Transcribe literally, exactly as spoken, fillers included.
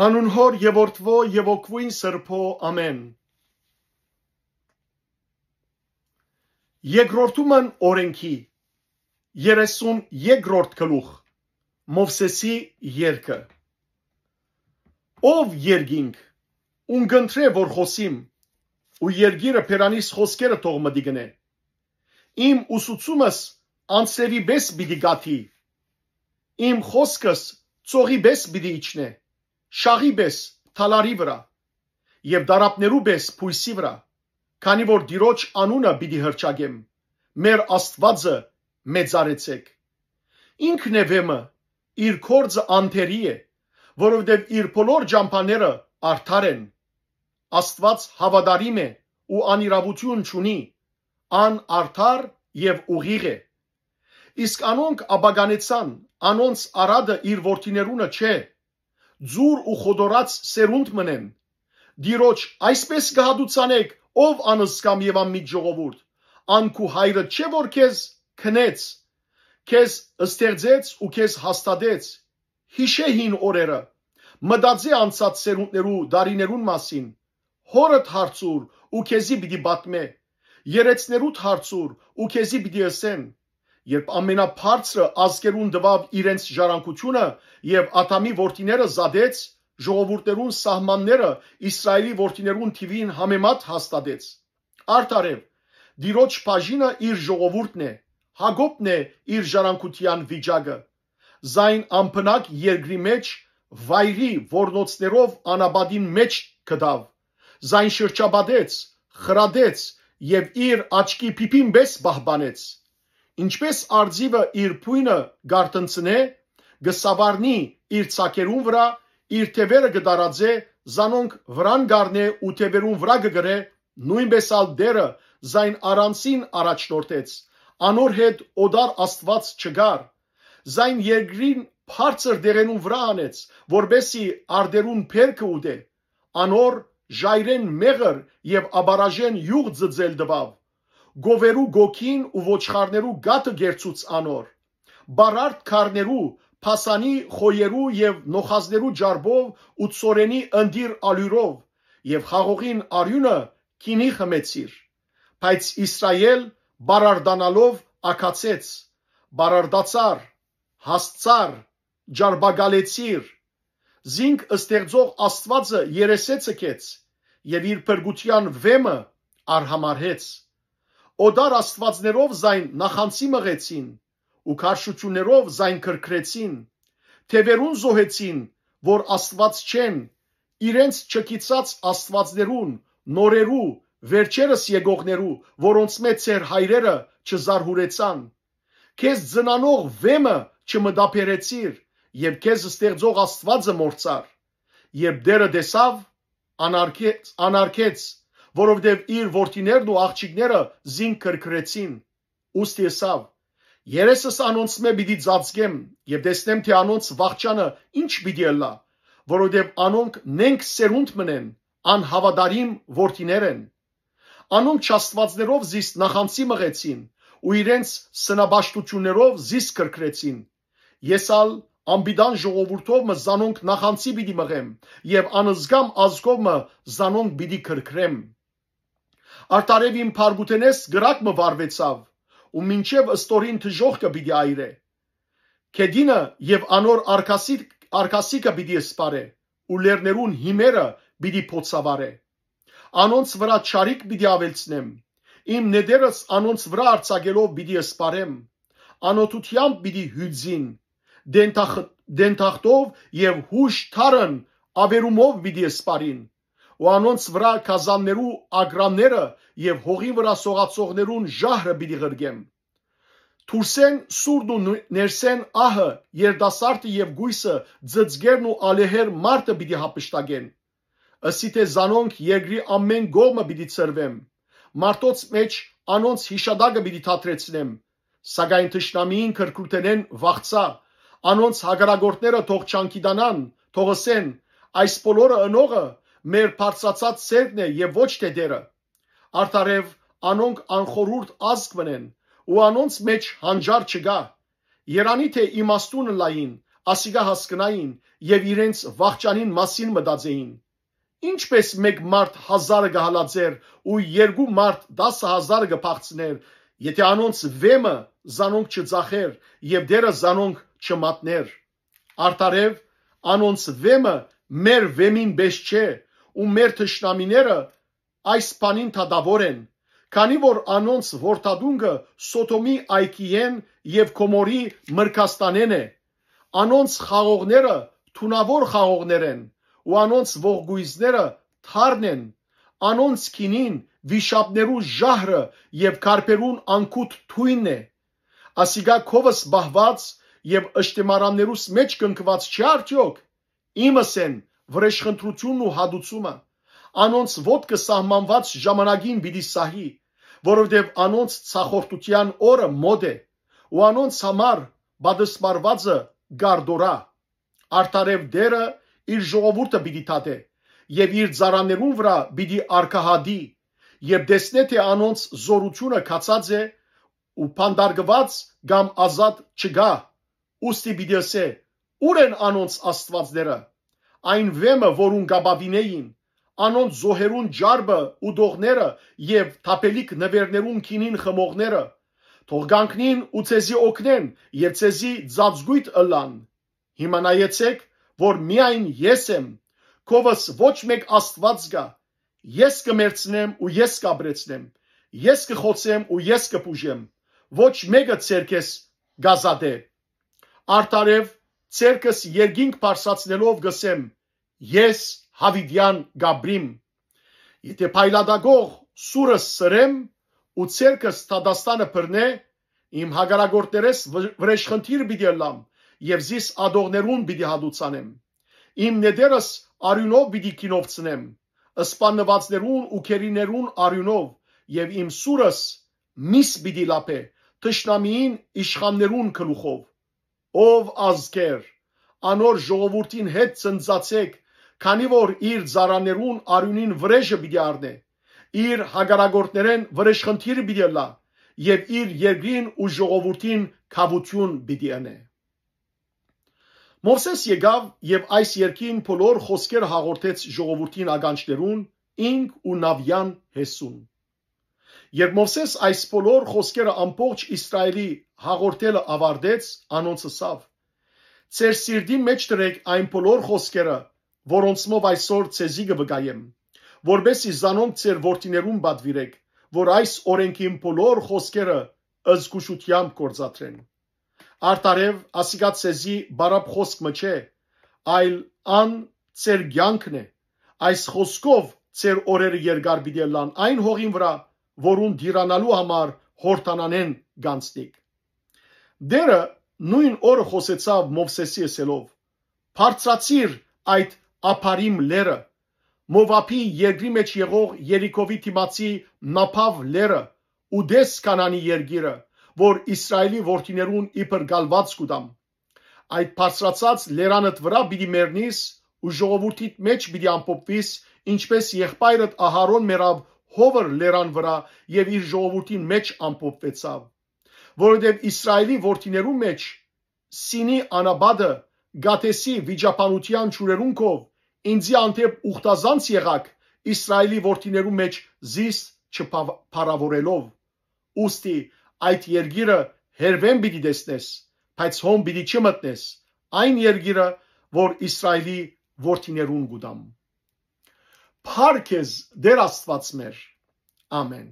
Հանուն Հօր եւ Որդւոյ եւ Հոգւոյն Սրբոյ, ամէն։ Երկրորդումն օրէնքի, երեսուն երկրորդ գլուխ, Մովսէսի երկը։ Ով երկինք, ուն կընտրէ որ խօսիմ, ու երկիրը բերանիս խօսքերը թող մտի գնէ։ Իմ ուսուցումս անձրեւի պէս պիտի գաթի, իմ խօսքս ծովի պէս պիտի իջնէ, շաղի պէս թալարի վրայ եւ դարապներու պէս բոյսի վրայ, քանի որ Տիրոջ անունը պիտի հռչակեմ, մեր Աստուածը մեծարեցէք։ Ինքն է Վէմը, իր գործը անթերի է, որովհետեւ իր բոլոր ճամբաները արդար են։ Աստուած հաւատարիմ է ու անիրաւութիւն չունի, ան արդար եւ ուղիղ է։ Իսկ անոնք ապականեցան, անոնց արատը իր որդիներունը չէ, ձուր ու խոտորած սերունդ մըն են։ Տիրոջ այսպէս կը հատուցանէք, ով անզգամ եւ անմիտ ժողովուրդ, ան քու հայրը չէ՞ որ քեզ քնեց, քեզ ստեղծեց ու քեզ հաստատեց։ Յիշէ հին օրերը, մտածէ անցած սերունդներու դարիներուն մասին, հօրդ հարցուր ու քեզի պիտի պատմէ, երեցներուդ հարցուր ու քեզի պիտի ըսեն։ Երբ ամենաբարձրը ազգերուն տուաւ իրենց ժառանգութիւնը եւ Ադամի որդիները զատեց, ժողովուրդներուն սահմանները Իսրայէլի որդիներուն թիւին համեմատ հաստատեց։ Արդարեւ, Տիրոջ բաժինը իր ժողովուրդն է, Յակոբն է իր ժառանգութեան վիճակը։ Զայն անբնակ երկրի մէջ վայրի որնոցներով անապատին մէջ գտաւ, զայն շրջապատեց, խրատեց եւ իր աչքի փիփին պէս պահպանեց։ Ինչպէս արծիւը իր բոյնը կ'արթնցնէ, կը սաւառնի իր ցակերուն վրայ, իր թեւերը կը տարածէ, զանոնք վրան կ'առնէ ու թեւերուն վրայ կը կրէ, նոյնպէս ալ Տէրը զայն առանձին առաջնորդեց, անոր հետ օտար Աստուած չկար, զայն երկրին բարձր դերերուն վրայ անեց, որպէս զի արտերուն բերքը ուտէ, անոր ժայռէն մեղր եւ ապարաժեն իւղ ծծել տուաւ, գովերու գոգին ու ոչխարներու կաթը կերցուց անոր, բարարդ քարներու, փասանի խոյերու եւ նոխազներու ջարբով ու ցորենի ընտիր ալիւրով, եւ խաղողին արիւնը գինի խմեցիր։ Բայց Իսրայէլ բարարդանալով ակացեց. «Բարարդացար, հասցար, ջարբակալեցիր»։ Զինք ստեղծող Աստուածը երեսէ ցկեց եւ իր փրկութեան Վէմը արհամարհեց։ Օտար աստուածներով զայն նախանձի մղեցին ու քարշութիւններով զայն քրքրեցին, թեւերուն զոհեցին, որ Աստուած չեն, իրենց չկիցած աստուածներուն, նորերու, վերջերս եկողներու, որոնցմէ ձեր հայրերը չզարհուրեցան։ Քեզ ծնանող Վէմը չմտաբերեցիր եւ քեզ ստեղծող Աստուածը մոռցար։ Երբ Տէրը տեսաւ, անարգեց, անարգեց, որովհետեւ իր որդիներն ու աղջիկները զինք քրքրեցին։ Ուստի ըսաւ. «Երեսս անոնցմէ պիտի ծածկեմ եւ տեսնեմ, թէ անոնց վախճանը ինչ պիտի ըլլայ, որովհետեւ անոնք նենք սերունդ մըն են, անհաւատարիմ որդիներ են։ Անոնք չաստուածներով զիս նախանձի մղեցին ու իրենց սնապաշտութիւններով զիս քրքրեցին։ Ես ալ անպիտան ժողովուրդով մը զանոնք նախանձի պիտի մղեմ եւ անզգամ ազգով մը զանոնք պիտի քրքրեմ»։ Արդարեւ իմ փառքութենէս կրակ մը վառուեցաւ ու մինչեւ ստորին դժոխքը պիտի այրէ։ Գետինը եւ անոր արկասի-, արկասիկը պիտի սպառէ ու լեռներուն հիմերը պիտի փոցավարէ։ Անոնց վրայ չարիք պիտի աւելցնեմ, իմ նետերս անոնց վրայ արձակելով պիտի սպառեմ, անօթութեամբ պիտի հիւծին, դենթախ-, դենթախտով եւ յուշ թարն աւերումով պիտի սպառին, ու անոնց վրայ գազաններու ագրանները եւ հողի վրայ սողացողներուն ժահրը պիտի ղրկեմ։ Դուրսէն սուրն ու նու-, ներսէն ահը, երիտասարդը եւ կոյսը, ծծկերն ու ալեհեր մարդը պիտի յափշտակեն։ Ըսի թէ զանոնք երկրի ամէն կողմը պիտի ցրուեմ, մարդոց մէջ անոնց յիշատակը պիտի թատրեցնեմ, սակայն թշնամիին քրքրութենէն վախցայ, անոնց հակառակորդները թող չանքիդանան, թող ըսեն. «Այս բոլորը ընողը մեր բարձրացած սերնդն է եւ ոչ թէ Տէրը»։ Արդարեւ անոնք անխորհուրդ ազգ մըն են ու անոնց մէջ հանճար չկայ։ Երանի թէ իմաստուն ըլլային, Ասիկա հասկնային եւ իրենց վախճանին մասին մտածեին։ Ինչպէս մէկ մարդ հազարը կը հալածէր ու երկու մարդ տասը հազարը կը փախցնէր, եթէ անոնց վէմը զանոնք չծախէր եւ Տէրը զանոնք չմատնէր։ Արդարեւ, անոնց վէմը մեր վէմին պէս չէ ու մեր թշնամիները այս բանին դատաւոր են, քանի որ անոնց որդատունկը Սոդոմի այգիէն եւ Գոմորի մրգաստանէն է։ Անոնց խաղողները թունաւոր խաղողներ են ու անոնց ողկոյզները թարն են։ Անոնց գինին վիշապներու ժահրը եւ քարբերուն անկութ թոյնն է։ Ասիկա քովս պահուած եւ ըշտեմարաններուս մէջ կնքուած չի արդեօք։ Իմս են վրեժխնդրութիւնն ու հատուցումը։ Անոնց ոտքը սահմանուած ժամանակին պիտի սահի, որովհետեւ անոնց ցախորդութեան օրը մօտ է ու անոնց համար պատսպարուածը կ'արդորայ։ Արդարեւ Տէրը իր ժողովուրդը պիտի դատէ եւ իր ծառաներուն վրայ պիտի արկահատի եւ տեսնէ թէ անոնց զօրութիւնը գացած է ու բանտարկուած կամ ազատ չկայ, ուստի պիտի ըսէ. «Ո՞ւր են անոնց աստուածները, այն վէմը, որուն կ'ապաւինէին»։ Անոնց զոհերուն ճարպը ու դողները եւ թափելիք նուէրներուն գինին խմողները, թող կանգնին ու ձեզի օգնեն եւ ձեզի ծածկոյթ ըլլան։ Հիմա նայեցէք, որ միայն ես եմ, քովս ոչ մէկ աստուած կայ։ Ես կը մեռցնեմ ու ես կ'ապրեցնեմ, ես կը խոցեմ ու ես կը բուժեմ, ոչ մէկը ձեռքէս կ'ազատէ։ Արդարեւ, ձեռքս երկինք բարձրացնելով կ'ըսեմ. «Ես յաւիտեան կ'ապրիմ»։ Եթէ փայլատակող սուրս սրեմ ու ձեռքս դատաստանը բռնէ, իմ հակառակորդներէս վրեժխնդիր պիտի ըլլամ եւ զիս ատողներուն պիտի հատուցանեմ։ Իմ նետերս արիւնով պիտի գինովցնեմ, սպաննուածներուն ու գերիներուն արիւնով, եւ իմ սուրս միս պիտի լափէ թշնամիին իշխաններուն գլուխով։ Ով ազգեր, անոր ժողովուրդին հետ ծնծացէք, քանի որ իր ծառաներուն արիւնին վրեժը պիտի առնէ, իր հակառակորդներէն վրեժխնդիր պիտի ըլլայ եւ իր երկրին ու ժողովուրդին քաւութիւն պիտի ընէ։ Մովսէս եկաւ եւ այս երկին բոլոր խոսքերը հաղորդեց ժողովուրդին ականջներուն, ինք ու Նավիան Յեսուն։ Երբ Մովսէս այս բոլոր խոսքերը ամբողջ Իսրայելի հաղորդելը աւարտեց, անոնց ըսաւ. «Ձեր սիրտին մէջ դրէք այն բոլոր խոսքերը, որոնցմով այսօր ձեզի կը վկայեմ, որպէս զի զանոնք ձեր որդիներուն պատուիրէք, որ այս օրէնքին բոլոր խոսքերը զգուշութեամբ գործադրեն։ Արդարեւ, ասիկա ձեզի բարապ խօսք մը չէ, այլ ան ձեր կեանքն է։ Այս խօսքով ձեր օրերը երկար պիտի ըլլան այն հողին վրայ, որուն տիրանալու համար Յորդանանէն կ'անցնիք»։ Տէրը նոյն օրը խօսեցաւ Մովսէսի ըսելով. «Բարձրացիր այդ Աբարիմ լեռը, Մովաբի երկրի մէջ եղող Երիքովի դիմացի Նաբաւ լեռը, ու տես Քանանի երկիրը, որ Իսրայելի որդիներուն իբր կալուած կու տամ։ Այդ բարձրացած լերանդ վրայ պիտի մեռնիս ու ժողովուրդիդ մէջ պիտի ամփոփուիս, ինչպէս եղբայրդ Ահարոն մեռաւ Հովր լերան վրայ եւ իր ժողովուրդին մէջ ամփոփուեցաւ։ Որովհետեւ Իսրայելի որդիներուն մէջ Սինի անապատը, Կադեսի վիճաբանութեան ջուրերուն քով, ինծի հանդէպ ուխտազանց եղաք, Իսրայելի որդիներուն մէջ զիս չփավ-, փառաւորելով։ Ուստի այդ երկիրը հերվէն պիտի տեսնես, բայց հոն պիտի չմտնես, այն երկիրը, որ Իսրայելի որդիներուն կու տամ։ Փառք քեզ, Տէր Աստուած մեր։ Ամեն։